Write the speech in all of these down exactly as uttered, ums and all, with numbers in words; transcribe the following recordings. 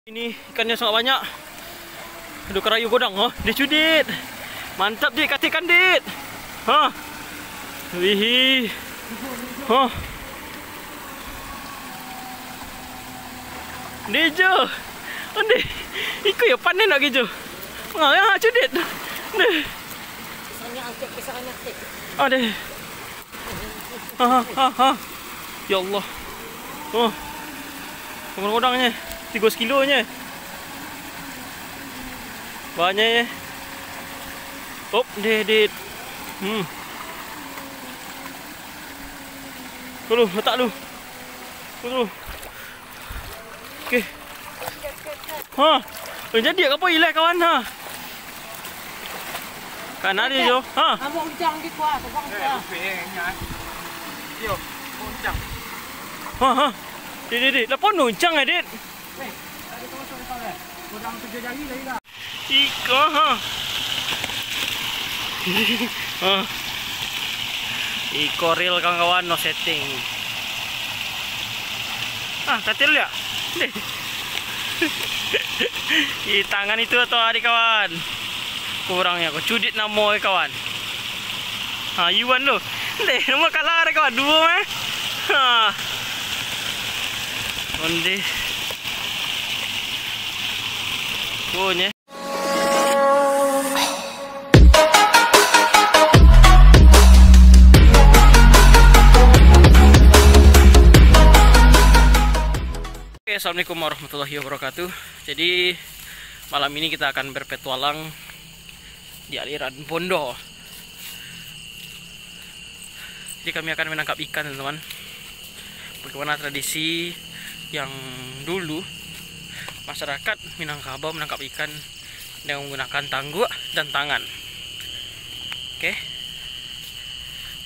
Ini ikannya sangat banyak. Aduh, karayu godang, oh. Deh, Cudit. Mantap, Dit. Katikan, Dit. Ha. Wih. Ha. Deh, Jo. Ondeh. Iko yo panen lagi, Jo. Ha, ya, Cudit. Deh. Adeh. Ha, ha, ha, ha. Ya Allah. Oh. Godang-godangnyo. Tigo sekilonyo. Banyak, eh. Op, deh, deh. Hmm. Dulu, letak dulu. Dulu. Okey. Ha. Eh, jadi ka apa ilah kawan, ha? Kan ada jo. Ha. Amok uncang di kuah, tebang kuah. Ha, ha. Dek, dek, dek. Lapor uncang, eh, dek. Iko, ha. Ha. Iko real, kawan-kawan, no setting. Ah, katil ya? Deh. Di tangan itu atau ari, kawan? Kurangnyo ko Cudit namo, eh, kawan. Ha, Yuan tu. Deh, namo kalah, kawan. Duo, eh. Ha. Ondeh. Oh, nye. Oke, assalamualaikum warahmatullahi wabarakatuh. Jadi, malam ini kita akan berpetualang di aliran Bondo. Jadi, kami akan menangkap ikan, teman-teman. Bagaimana tradisi yang dulu, masyarakat Minangkabau menangkap ikan dengan menggunakan tangguak dan tangan. Oke.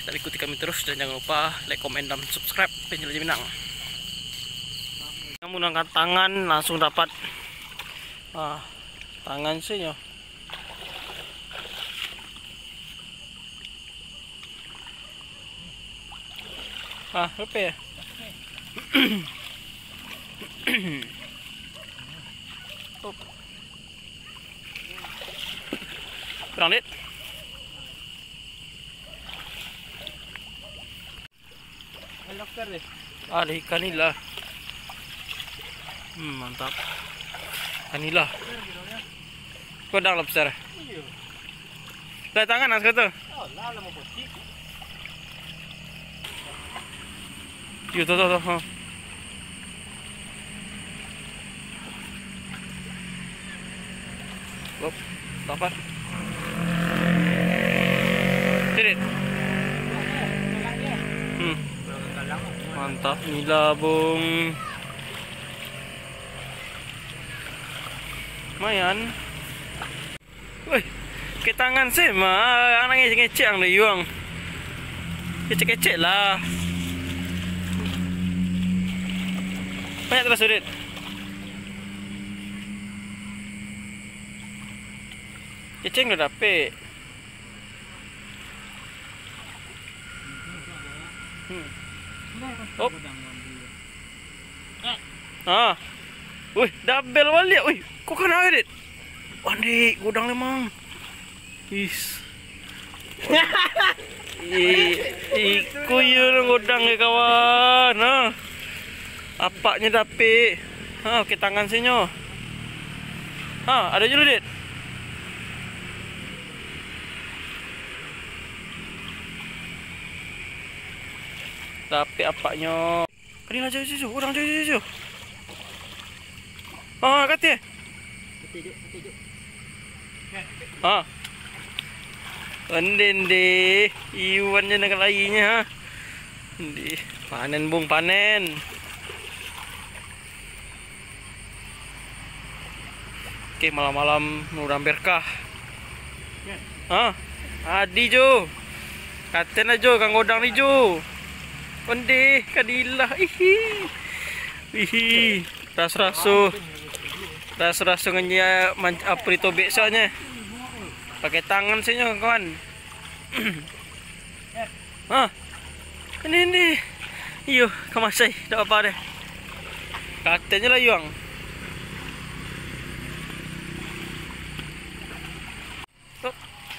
Tetap ikuti kami terus dan jangan lupa like, komen, dan subscribe channel Raja Minang. Yang menggunakan tangan langsung dapat. Ah, tangan sih, nyo. Ah, rupiah. Kurang, Dit. Ada ikan nila. Hmm, mantap. Ikan nila. Godang lobster. Lah, tangan lah, sekali tu. Iyo, tu, tu, tu. Ha. Op, dapat. Tirit. Hmm. Mantap, nila, bung. Lumayan. Woi, ke tangan sih, mah. Ang nangis ngecek ang deh, Yuang. Kecek-kecek lah. Banyak terus, Dit. Cacing udah dapet. Hmm. Op. Ah. Wih, double baliak. Wih, kok kana, Dit? Andik, godang lemang. Is. I-, iko iyo godang, kawan. Ha. Apaknyo dapik. Ha, oke, tangan sinyo. Ha, ado juo, Dit. Dapik apaknyo. Kani lah, cuy, cuy, cuy. Urang, cuy, cuy, cuy. Ah, kateh. Ah. Ondeh, ondeh. Iwan je nak lainyo, ha. Ondeh. Panen, Bung, panen. Oke, malam-malam urang berkah. Ha? Adi jo. Katen ajo, kang godang ni jo. Ondeh, kadilah. Ihi. Ihi. Ras-raso. Ras-raso ngenyi man-, apa ditobek saknyo. Pakai tangan sajo, kawan. Ha. Ini, ini. Iyo, kamasai, dak apa deh. Katenyo lah, Yuang.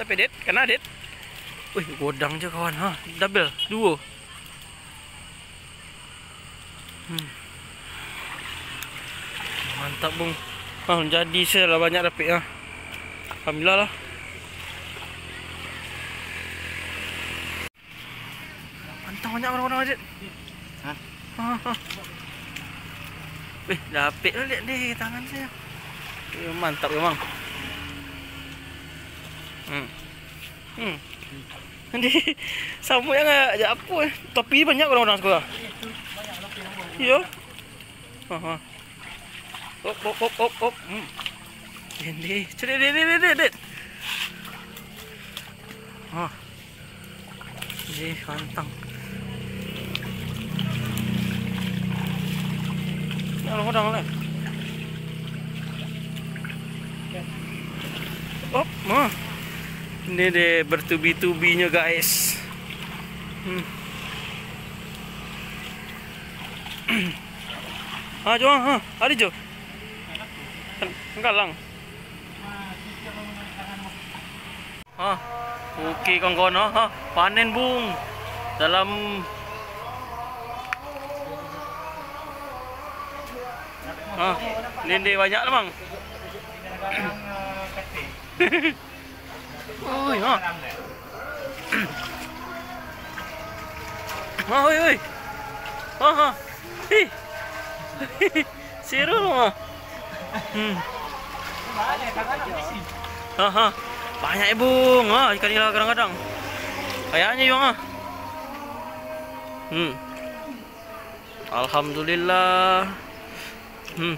Tapi, Dit, kena, Dit. Wih, godang je, kawan, ha. Double, duo. Hmm. Mantap, Bung. Ah, jadi se lah banyak dapik, ha. Alhamdulillah lah. Mantap, banyak orang-orang, Dit. Hah? Ah, ah. Wih, dapik lah, lihat deh tangan saya. Eh, mantap memang. Hmm. Hmm. Nanti sama yang aja apa, eh. Tapi banyak orang-orang sekolah. Iya. Aha. Op, op, op, op, op. Hmm. Dendeh. Cedek, dek, dek, dek, dek. Ah. Deh, kantang. Nah, orang-orang lah. Op, mah. Ini deh bertubi-tubinyo, guys. Hmm. Ha, Jo, ha. Ari, Jo. Kan, kan kalang. Ha, oke, kawan-kawan, ha, ha. Panen, Bung. Dalam, ha, dendeh banyak lah, Bang. Oi, ha. Ha, oi, oi. Ha, ha. Ih. Seru, ha. Hmm. Ha, ha. Banyak, eh, Bung. Ha, ikan nila kadang-kadang. Kayaknya, Bang, ha. Hmm. Alhamdulillah. Hmm.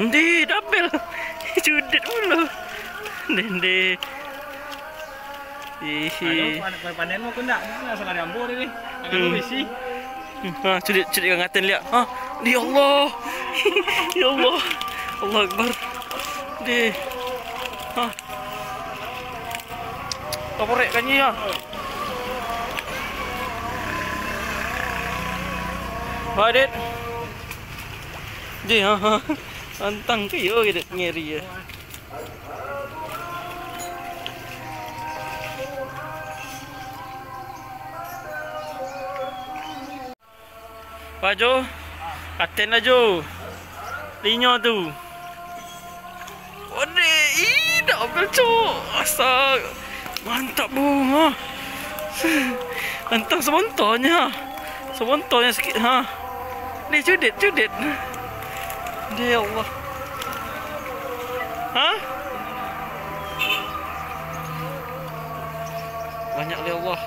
Endi, dapek. Cudet pulo. Dendeh. Ihi. Aduh, pan-, pan-, panen mau kena. Ini salah diambil ini. Tangan Hmm. lu isi. Hmm. Ha, cudet, cudet ka ngaten liak. Ha, di Allah. Ya Allah. Allah Akbar. Deh. Ha. Taporek kan ya. Baik, Dit. Ji, ha, ha. Antang ke yo, Dit, ngeri ya. Wah, Jo. Katen lah, Jo. Linyo tu. Odeh, ih, dak apel, Cok. Asa. Mantap, Bung. Ha. Antang sabontonyo. Sabontonyo sikit, ha. Ni, cudet, cudet. Deh, ya Allah. Ha? Banyak, ya Allah.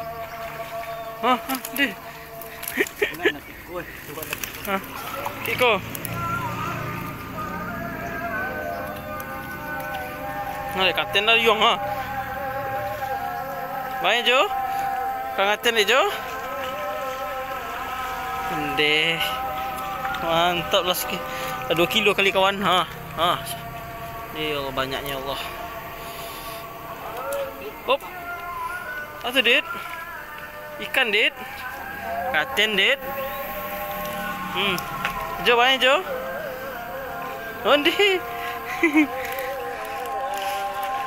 Ha, ha, deh. Ha, iko. Nah, dek katen lah, Yong, ha. Baik, Jo. Ka ngaten dek, Jo. Ndeh. Mantap lah, seki-, dua kilo kali, kawan. Ha, ha. Ya Allah, banyaknya, Allah. Hop. Apa tu, Dit? Ikan, Dit. Katen, Dit. Hmm. Jo, bae, Jo. Ondi.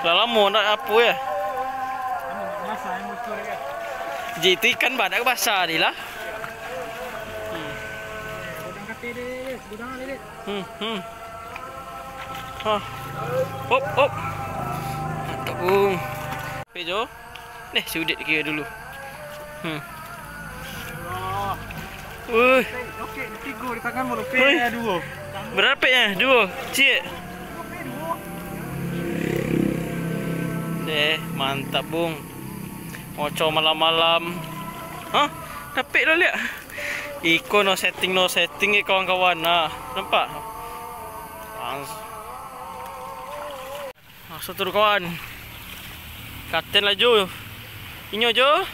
Lah lamo ndak apo, ya? Ji, itu ikan badak basah ni lah. Hmm. Hmm, hmm. Hah. Hop, hop. Mantap, Bung. Oke, Jo. Nih, si Udit kira dulu. Hmm. Wih. Oke, tigo di tangan, Bung. Oke, Wih. Ya, duo. Berapa ya? Duo. Cik. Deh, mantap, Bung. Moco malam-malam. Hah? Dapik lah, liak. Iko no setting, no setting, eh, kawan-kawan. Nah, nampak? Langs-, langsung turun, kawan. Katen lah, Jo. Inyo, Jo.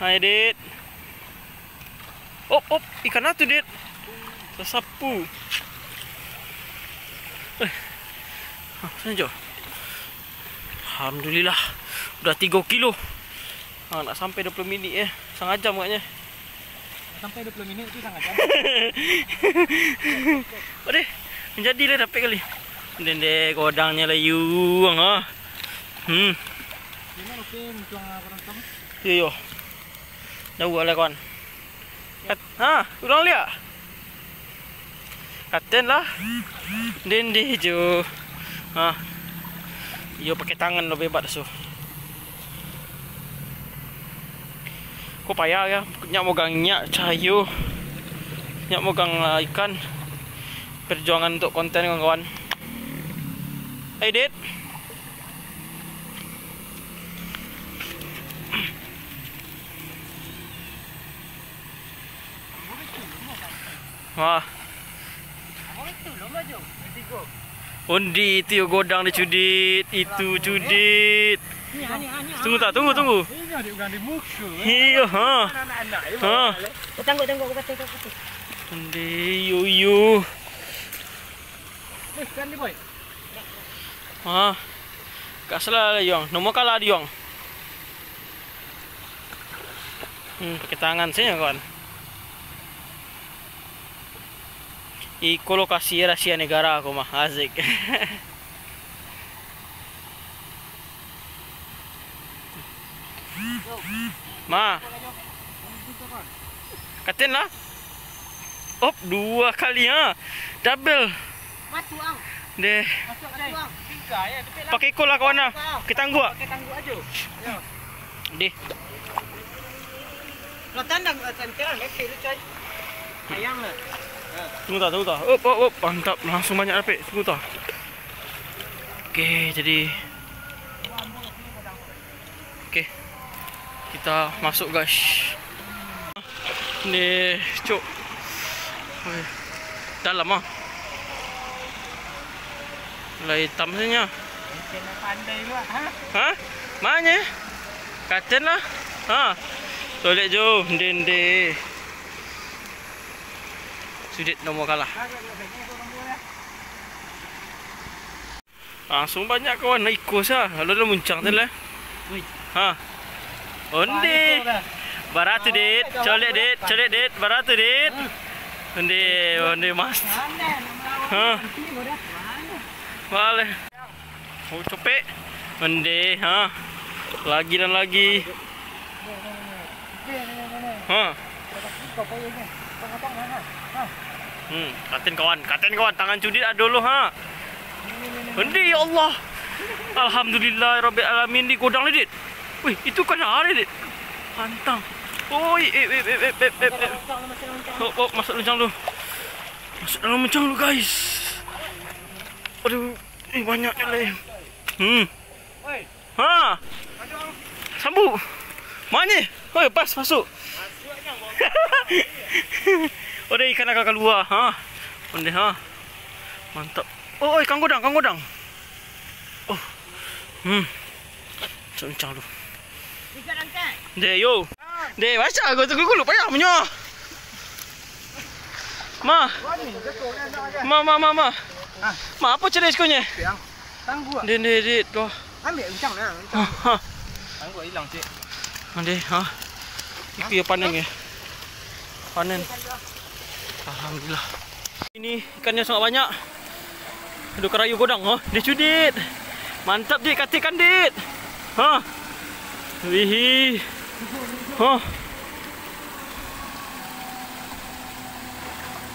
Hai, Dit. Op, op, ikan apa tu, Dit? Sasapu. Eh. Ah, sini, Jo. Alhamdulillah, udah tigo kilo. Ah, nak sampai dua puluh minit, eh. Setengah jam agaknya. Sampai dua puluh minit tu setengah jam. Odeh, manjadi lah dapik kali. Dendeh godangnyo layuang ah. Hmm. Iyo, iyo. Dah buek lah, kawan. Kat-, ha, ulang liak. Katen lah. Dendeh jo. Ha. Iyo, pakai tangan lo bebat su. Ko payah ya, nyak mogang nyak cahayo, nyak mogang, ah, ikan. Perjuangan untuk konten, kawan-kawan. Edit. Wah. Undi itu yo godang di Cudit, itu Cudit. Tunggu tak, tunggu, tunggu. Iyo, ha. Ha. Undi, iyo, iyo. Ha. Gak salah lah, Yong. Nomor kalah di Yong. Hmm, pakai tangan sajo, kawan. Iko lokasi rahasia negara ko mah, asik. Ma. Katen lah. Op, dua kali ha. Double. Masuk, ang. Deh. Masuk, ang. Pakai iko lah, kawan lah. Pakai tangguak. Pakai tangguak aja. Yo. Deh. Kalau tandang, eh, tandang, eh, kecil, coy. Sayang lah. Ha. Tunggu tak, tunggu tak. Op, op, op. Mantap. Langsung banyak dapik. Tunggu tak. Oke, jadi Oke, kita masuk, guys. Ni, cuk. Oi, dalam ah. Lah itam sajo. Pandai lu, ha? Ha? Manye? Katen lah. Ha. Tolek jo, ndeh, ndeh. Cudit nomor kalah. Langsung banyak kawan, iko sa. Lalu dah muncang tu lah. Ui. Ha. Onde. Baratu, Dit. Colek, Dit. Colek, Dit. Baratu, Dit. Onde, onde, Mas. Ha. Boleh. Oh, copek. Onde, ha. Lagi dan lagi. Ha. Hmm, katen kawan, katen kawan, tangan Cudit ado lo, ha. Endi, ya Allah. Alhamdulillah rabbil alamin, di godang ni, Dit. Wih, itu kan ada, Dit. Pantang. Oi, eh, eh, eh, eh, eh, eh, eh. Oh, oh, masuk luncang dulu. Masuk dalam luncang dulu, guys. Aduh, eh, banyak ni lain. Hmm. Ha. Sambu. Manye? Oi, pas masuk. Oh, deh, ikan agak kalua. Ha. Ondeh, ha. Mantap. Oh, oi, kanggodang, kanggodang. Oh. Hmm. Cok, cok lu. Deh, yo. Deh, baca aku tu gulu payah punya. Ma. Ma, ma, ma, ma. Ma, apa cerita sekolahnya? Tangguak. Deh, deh, deh, tu. Ambil kencang nah, kencang. Ha, ha. Tangguak hilang, cik. Deh, ha. Itu ya panen ya. Panen. Alhamdulillah. Ini ikannya sangat banyak. Aduh, karayu godang, oh. Deh, Cudit. Mantap, Dit, katik kan, Dit. Ha. Wihi. Ha.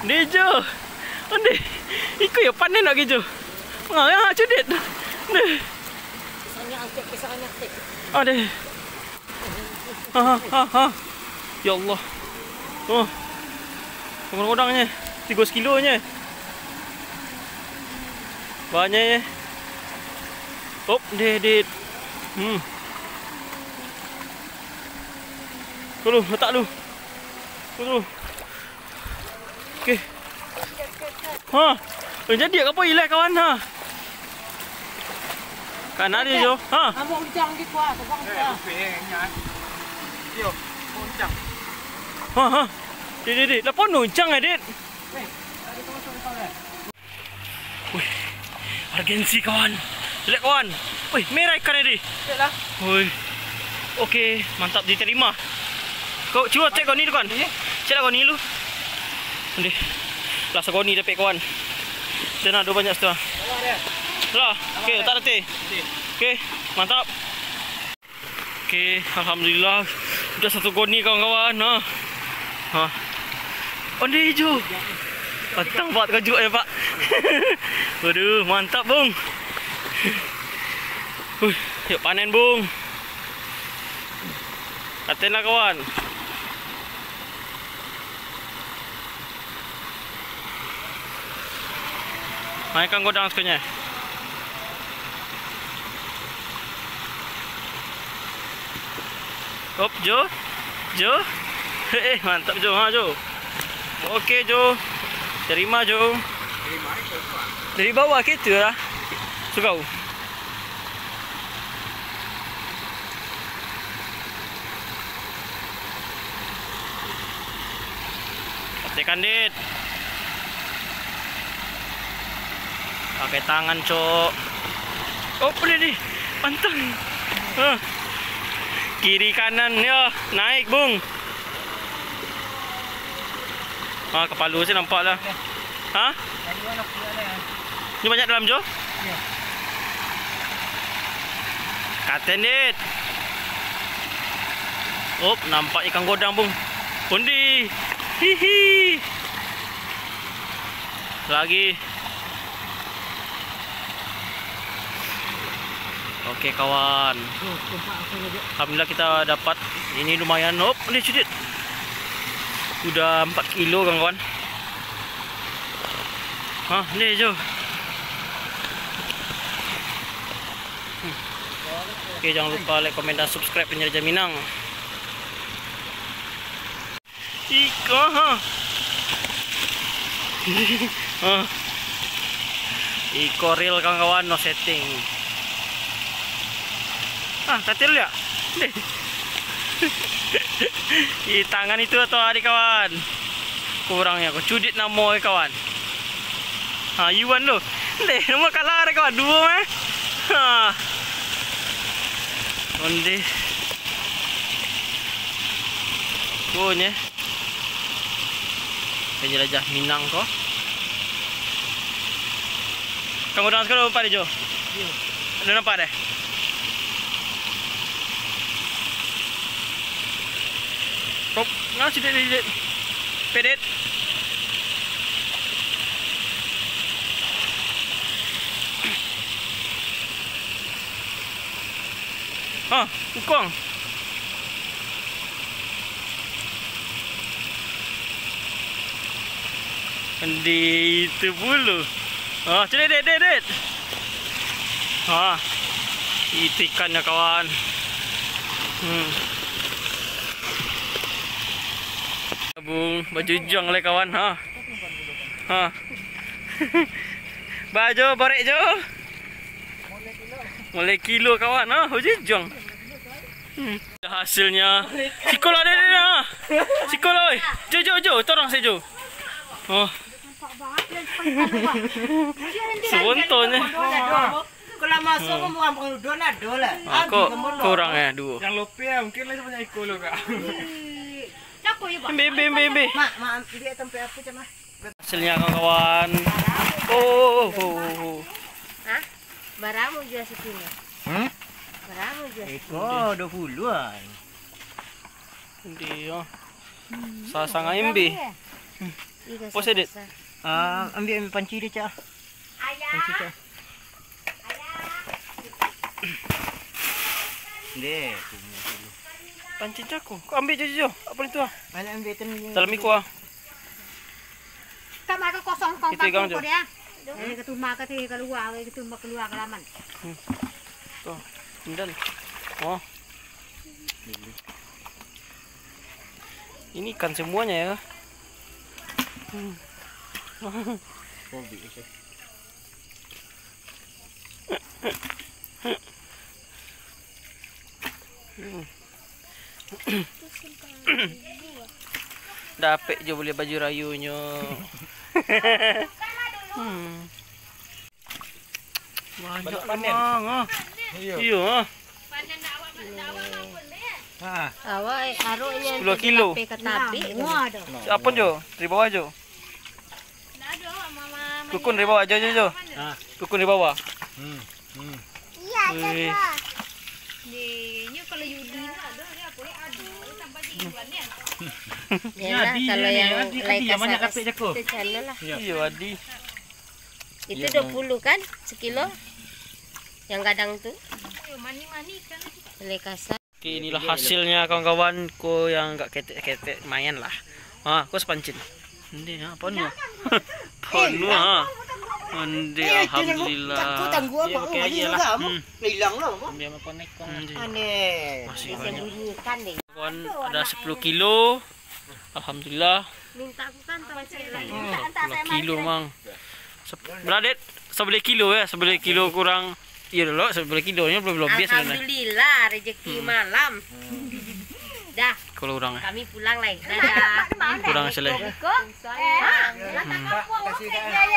Deh, jo. Ondeh. Iko ya panen lagi, jo. Ngayah, Cudit. Deh. Adeh. Ha, ha, ha, ha. Ya Allah. Oh. Godang-godangnyo. Tigo sekilo nyo. Banyak nyo. Op, deh, deh. Hmm. Tu lu, letak lu. Tu lu. Oke. Ha. Eh, jadi ka apo ilah kawan, ha? Kan ado jo. Ha. Ambo uncang di kuah, tukang kuah. Yo, uncang. Ha, ha. Di, di, di. Lah pun uncang, Dit. Wih, urgensi, kawan. Lihat, kawan. Wih, merah ikan tadi. Cek lah. Woi. Oke, mantap diterima. Kau cuba cek kau ni tu, kawan. Cek lah kau ni lu. Ndeh. Lah sagoni dapek, kawan. Dan ado banyak setengah. Lah, oke, tak reti. Oke, mantap. Oke, alhamdulillah. Udah satu goni, kawan-kawan. Ha. Ha. Onde ijo. Pantang buat kajuak ya, Pak. Waduh, mantap, Bung. Huh, yuk panen, Bung. Katen lah, kawan. Naikkan godang sekonyo. Op, Jo. Jo. Eh, mantap, Jo. Ha, Jo. Oke, Jo. Terima, Jo. Dari bawah gitu lah. Sugau. Patikan, Dit. Pakai tangan, Cok. Oh, boleh, Dit. Pantang. Hah. Kiri kanan, yo. Naik, Bung. Ah, kapalu sih nampak lah. Hah? Ini banyak dalam, Jo? Katen, Dit. Op, nampak ikan godang, Bung. Undi. Hihi. Lagi. Oke, kawan. Alhamdulillah kita dapat. Ini lumayan. Op, ini sedikit. Udah empat kilo, kawan-kawan. Hah, ni, Jo. Hmm. Oke, jangan lupa like, komen, dan subscribe Penjajah Minang. Iko, ha. Ha. Iko real, kawan-kawan, no setting. Ah, katil ya? Deh. Di tangan itu atau hari, kawan. Kurangnya aku cudit namo, kawan. Ha, Iwan tu. Deh, namo kalah ada, kawan. Duo, eh. Ha. Ondeh. Duonyo. Penjelajah Minang ko. Kamu dah sekarang nampak deh, Jo? Iyo. Dah nampak deh? Kop, nah, sidik, sidik. Pedet. Ha, ukong. Di itu bulu. Ha, cari, Dek, Dek, Dek. Ha, itu ikannya, kawan. Hmm. Bung, baju jang lai, kawan. Ha. Ha. Baju borek, Jo. Mulai kilo, kawan, ha, hujujung. Hmm. Hasilnya. Sikolah deh, deh, deh, ha. Sikolah, oi. Jo, Jo, Jo, torang sajo. Oh. Sebontonyo. Kalau masuk, hmm, kamu orang pengeluduan ado lah. Ah, kok kurang ya, duo? Yang lope ya, mungkin lah sebanyak iko lo, Kak. Ih, cako ya, Pak. Ambil, ambil, ambil, ambil. Mak, mak, ambil tempat apa, Cak, Mak? Hasilnya, kawan-kawan. Oh, oh, oh, oh. Hah? Baramu jua sakini? Hmm? Baramu jua sakini? Iko duo puluah an. Dia. Hmm. Sasang aimbi. Iko. Pos edit. Ah, ambil, ambil panci dia, Cak. Panci, Cak. Deh. Panci jaku. Kau ambil je, Jo. Apa itu, ah? Anak ambil tu. Dalam iko, ah. Kamar kosong, kosong. Itu igang, Jo. Dia. Eh, ketumah ke sini keluar, ketumah keluar ke laman. Hmm. Tuh, sendal. Oh. Ini ikan semuanya ya. Hmm. Hobi itu. Hmm. Dapek jo bali baju rayunyo. Hmm. Banyak memang, ah. Iyo. Iyo, ah. Ha. Awak, eh, aroknyo sepuluh kilo. Tapi ka tapi tu. Siapa, Jo? Di bawah, Jo. Kukun dari bawah, Jo, Jo, Jo. Ah. Kukun dari bawah. Hmm. Hmm. Wih. Deh, nyo kalau Yudi mah, aduh, dia apa, aduh, sampai di Iwan, ya. Yalah, Adi kalau dia ni, yang Adi, Adi yang banyak kasar-kasar kapek jako. Macam mana lah. Ya. Iyo, Adi. Itu dua puluh kan sekilo? Yang gadang tu? Lai kasar. Oke, inilah hasilnya, kawan-kawan. Ko yang agak ketek-ketek, lumayan lah. Ha, ko sepancin. Ndeh, ha, panuah. Panuah, ha. Ndeh, alhamdulillah. Tangguh, tangguh, Mak. Iyo, pakai aja lah. Hmm. Hilang lah, Mak. Ndeh. Masih banyak. Kawan, ada sepuluh kilo. Alhamdulillah. Minta aku kan tahu cek lain. Hmm, sepuluh kilo, Mang. Sep-, beradet sebelah kilo ya, sebelah kilo kurang. Iya dulu, sebelah kilo nya belum, belum biasa. Alhamdulillah, rezeki malam. Dah. Kalau orang, eh. Kami pulang lai. Dadah. Kurang selai. Iko, iko. Ah, datang kampung.